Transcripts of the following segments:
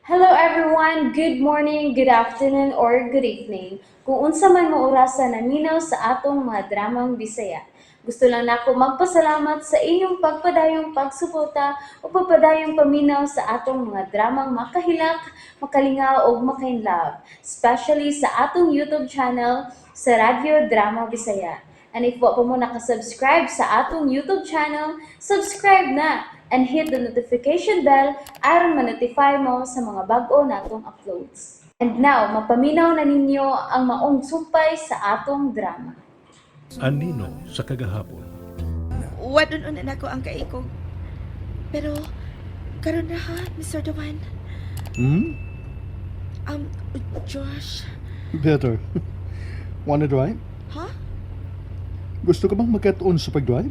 Hello everyone! Good morning, good afternoon, or good evening. Kung unsa man mo orasa naminaw sa atong mga dramang Bisaya. Gusto lang nako magpasalamat sa inyong pagpadayong pagsuporta o pagpadayong paminaw sa atong mga dramang makahilak, makalingaw ug makainlove, especially sa atong YouTube channel sa Radyo Drama Bisaya. And if wa pa mo nakasubscribe sa atong YouTube channel, subscribe na and hit the notification bell aron ma-notify mo sa mga bag-o natong uploads. And now, mapaminaw na ninyo ang maong sumpay sa atong drama. Anino sa kagahapon. Wadon na nako ang kaikog. Pero karon na ha, Mr. Duan. Josh, Better. Wanna drive? Ha? Gusto ka bang magkatuon sa pag-drive?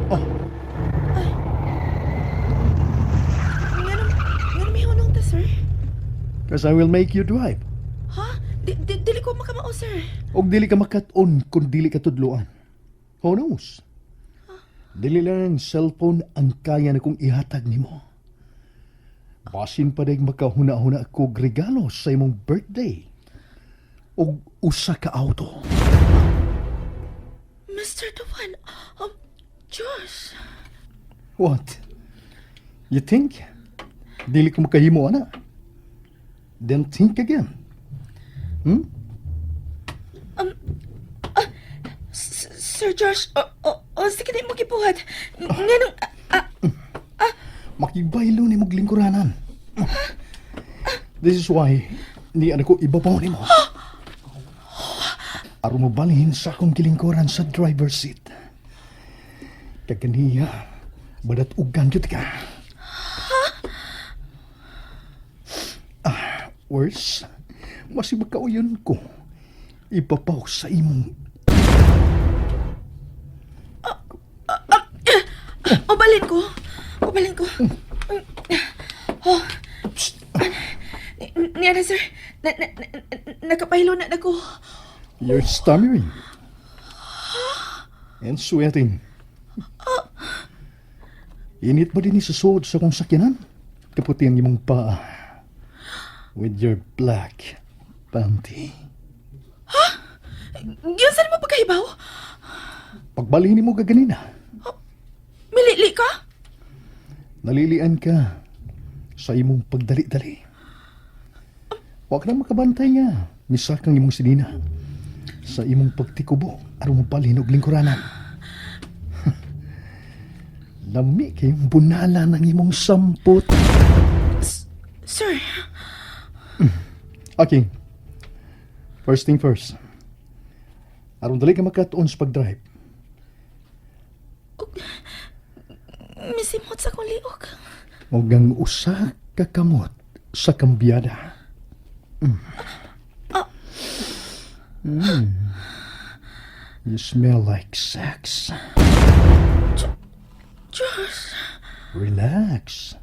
Oh, Ngano may hunong ta, sir? 'Cause I will make you drive. Ha? Di, dili ko makamao, sir. Og dili ka makatuon kung dili ka tudluan. Who knows? Dili lang ang cellphone ang kaya na kong ihatag nimo. Basin pa dag makahuna-huna ko regalo sa imong birthday. Og usa ka auto. Mr. Duan, Josh. What? You think? Dili ko makahimo ana? Then think again. Sir Josh, oh, sige na mo gibuhat. Nganong, ah, Makibaylo ni mong lingkuranan. This is why ni ano ko ibabaw nimo. Aron mo balhin sa akong gilingkuran sa driver's seat. Kaganiya, badat ugan gyud ka. Ah, worse, masig makauyon ko. Ibabaw sa imong Ubalin ko. Ubalin ko. Oh. Niya na, sir. Na, nakapahilo na nako. You're stammering. And sweating. Init ba din sa suod sa kong sakyanan? Kaputi ang imong paa. With your black panty. Giunsa mo pagkahibaw? Pagbalhin mo gaganina, Milili ka? Nalilian ka sa imong pagdali-dali. Huwag na makabantay nga. Misakang imong sinina. Sa imong pagtikubo, aron mo balhin og lingkuranan. Lami kayong bunala ng imong sampot. Sir, Okay. First thing first. Aron dali ka makatuon sa pag-drive. Misimot sa akong liog. Og ang usa ka kamot sa kambyada. You smell like sex. Josh, Relax.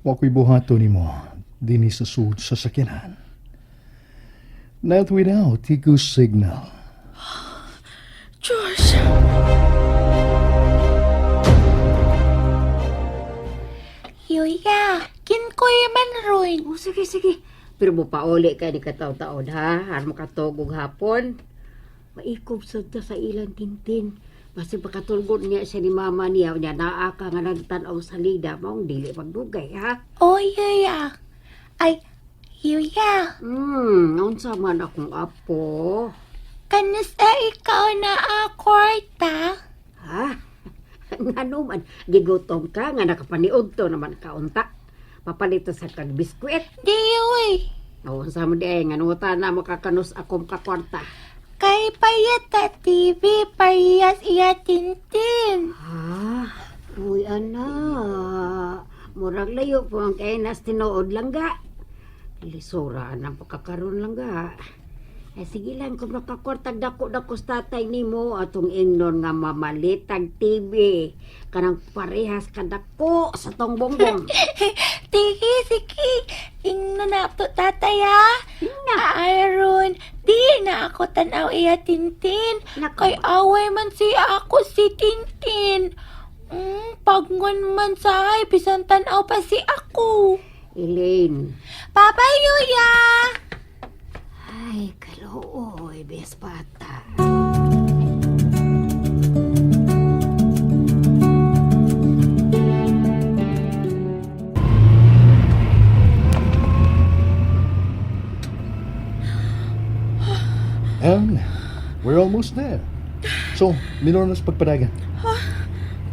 Wa ko'y buhato nimo dinhi sa sud sa sakyanan. Not without a good signal. Josh. Yuya, kinkoy man ron. Oh, sige, sige. Pero mo pauli ka ni kataon-taon ha. Har makatugog hapon. Maikob sad ta sa ilang Tintin. Basta makatulgon niya siya ni mama niya. Niya naa ka nga nagtanaw sa lida. Maong dili pagdugay ha. Oh, Yuya. Ay, Yuya, Unsa man akong apo. Kanus eh ikaw na akwarta? Ha? Ngano man, gigutom ka nga nakapaniud to naman kaunta. Papalito sa kag biskwit. Di, uy. O, unsa mo di ay, ngano ta na makakanos akong kakwarta. Kay payat ta TV, parehas iya Tintin. Ha? Uy, ana. Murag layo po ang kay nas tinuod lang ga. Lisura ang pagkakaroon lang ga. Ay, sige lang, kung makakwartag dako-dako sa tatay nimo atong ingnon nga mamalitag TV. Kanang parehas kadako sa tong bongbong. Sige, sige. Ingno na to tatay ha. Aaron, di na ako tanaw iya Tintin. Nako. Kay away man siya ako si Tintin. Pagngon man sa ay, bisan tanaw pa si ako. Elaine. Bye-bye, Yuya! Ay, kaluoy, bes bata. And we're almost there. So, minor na sa pagpadagan.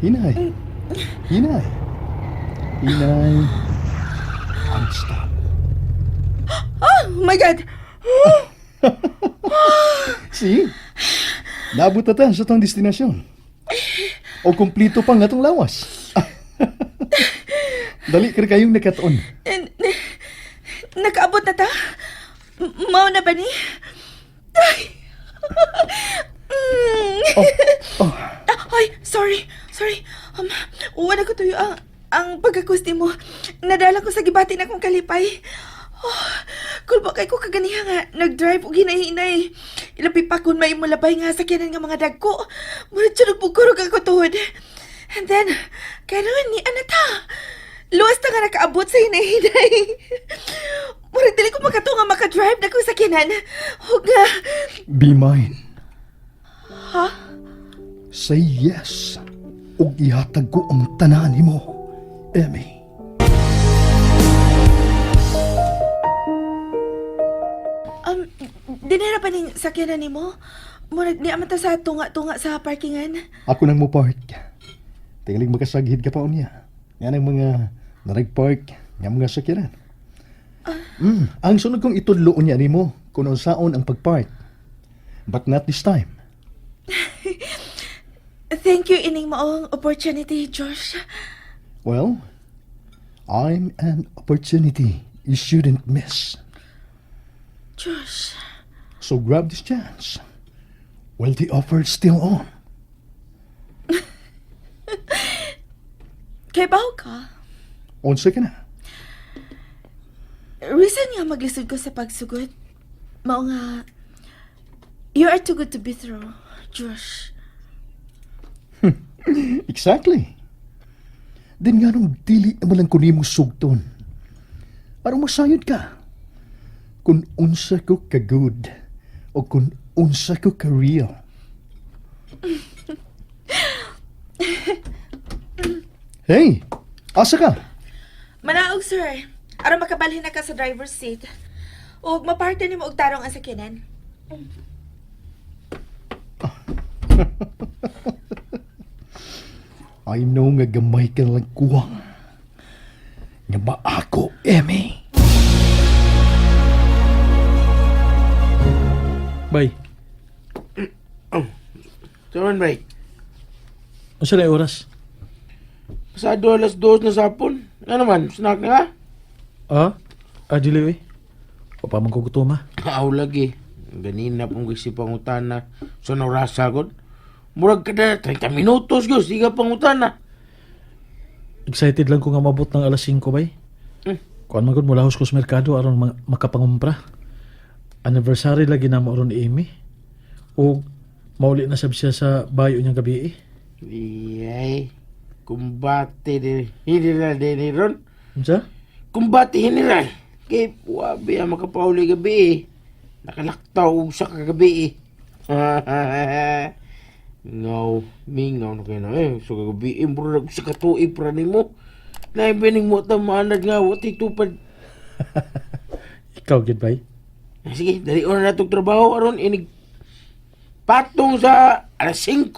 Hinay. Hinay. Hinay. And stop. Oh my God! See? Naabot na ta sa tong destinasyon. O kumplito pa nga tong lawas. Dali kaya kayong nakataon. Nakaabot na ta? Mao na ba ni? Ay! Oh, oh. Ah, ay, sorry, sorry. Wala ko tuyo ang pagkakusti mo. Nadala ko sa gibati na akong kalipay. Oh, kulba kay ko kaganiha nga nag-drive og hinay-hinay. Ilabi pa kun may mulabay nga sakyanan nga mga dagko. Murag jud og bugurog ako tuhod. And then, karon ni anata. Luwas ta nga nakaabot sa hinay-hinay. Murag dili ko makato nga makadrive na kong sakyanan. Hug nga. Be mine. Ha? Say yes. Ug ihatag ko ang tanan nimo, Emmy. Dinera pa ning sakyanan nimo? Murag di man ta sa tunga-tunga sa parkingan. Ako nang mo park. Tingalig makasaghid ka pa unya. Yan ang mga narag-park, nga mga sakyanan. Ang sunod kong itudlo unya nimo kung unsaon ang pag-park. But not this time. Thank you ining maong opportunity, Josh. Well, I'm an opportunity you shouldn't miss. Josh. So grab this chance. While the offer's still on. Kay baho ka. Unsa ka na? Reason nga maglisod ko sa pagsugot. Mao nga you are too good to be true, Josh. Exactly. Din nga nung dili naman lang kunin mo sugton. Aron masayod ka. Kung unsa ko ka good o kung unsa ko ka real. Hey, asa ka? Manaog, sir. Aron makabalhin na ka sa driver's seat. Ug maparte nimo og tarong ang sakyanan. I know nga gamay ka lang kuwang. Nga ba ako, Emmy? Bay, Tuman, bay. unsa na oras? Pasado 2:00 na sa hapon. Ano man, snack na ka? Ah? Ah, dili oy. Wa pa man ko gutom ha. Aw lagi. Ganina pong gisi pangutana sa norasa god. Murag kada 30 minutos gyud siga pangutana. Excited lang ko nga mabot ng alas 5 bay. Kuan man gud mulahos ko sa merkado aron makapangumpra. Anniversary lagi na mo aron ni Amy. O mauli na sab siya sa bayo niyang gabi eh. Iyay. Kumbate de general de ni ron. Unsa? Kumbate general. Kay wabi ang makapauli gabi eh. Nakalaktaw og sa kagabi eh. Ngaw, mingaw na kayo na eh. So kagabi eh, murag sa katuig pra nimo. Naibining mo ta maanad nga, wati tupad. Ikaw gid bay. Sige, dali na natong trabaho aron inig patong sa alas 5,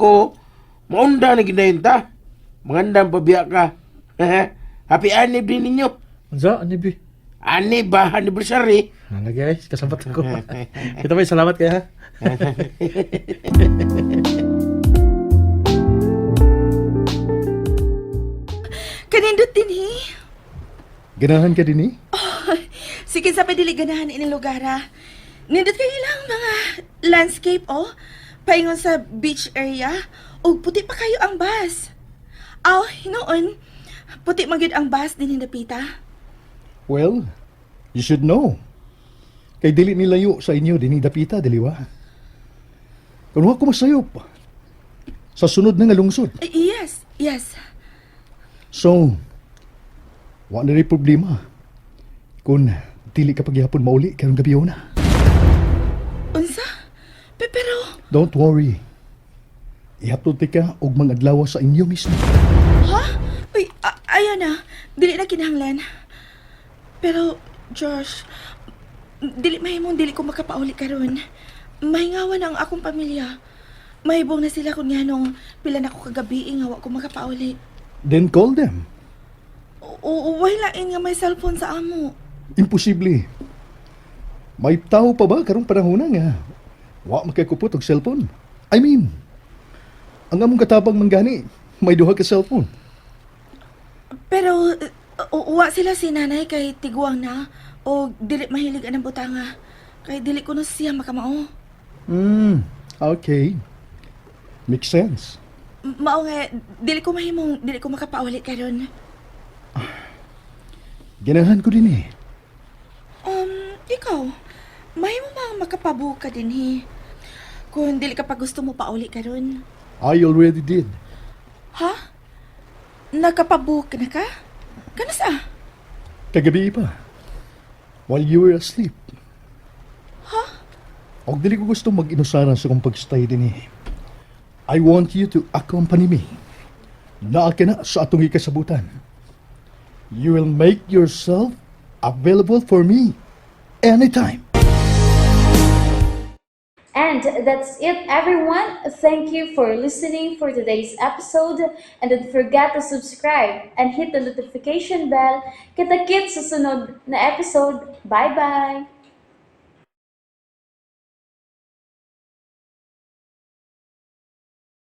maunda na ginayon ta. Magandang pabiya ka. Happy anib din ninyo. Unsa? Ani bi? Anib ba? Anniversary. Ah, lagi ay, kasambat ko. Kita bay, salamat kay ha. Kanindot din hi. Ganahan ka din eh? Sige sa padili ganahan ini lugar ha. Nindot kay ilang mga landscape oh. Paingon sa beach area ug puti pa kayo ang bus. Aw, hinuon. Puti man gyud ang bus dinhi dapita. Well, you should know. Kay dili nilayo sa inyo dinhi dapita, dili ba? Kung wa ko masayop, sa sunod na nga lungsod. Eh, yes, yes. So, wa na rin problema. Kung dili ka pagyapon mauli karong gabi na. Unsa? Pero, Don't worry. Ihaptod ka og mga adlaw sa inyo mismo. Ha? Uy, ayaw na. Dili na kinahanglan. Pero, Josh, dili mahimong dili ko makapauli karon. Mahingawan ang akong pamilya. Mahibong na sila kung nganong pila na ko kagabi nga wa ko makapauli. Then call them. O, wala nga may cellphone sa amo. Imposible. May tao pa ba karong panahon na nga? Wa makakupot og cellphone. I mean, ang among katabang manggani, may duha ka cellphone. Pero, wa sila si nanay kay tiguang na o dili mahilig anang butanga. Kay dili ko na siya makamao. Okay. Makes sense. Mao nga, dili ko mahimong, dili ko makapauli karon. Ganahan ko din eh. Ikaw, mahimo mang makapabuka din he. Kung dili ka pa gusto mo pauli karon. I already did. Ha? Nakapabook na ka? Kanus-a? Kagabi pa. While you were asleep. Huh? Og dili ko gusto mag-inusaran sa kong pagstay din eh. I want you to accompany me. Naa ka na sa atong ikasabutan. You will make yourself available for me anytime. And that's it, everyone. Thank you for listening for today's episode. And don't forget to subscribe and hit the notification bell. Kita-kits sa sunod na episode. Bye-bye!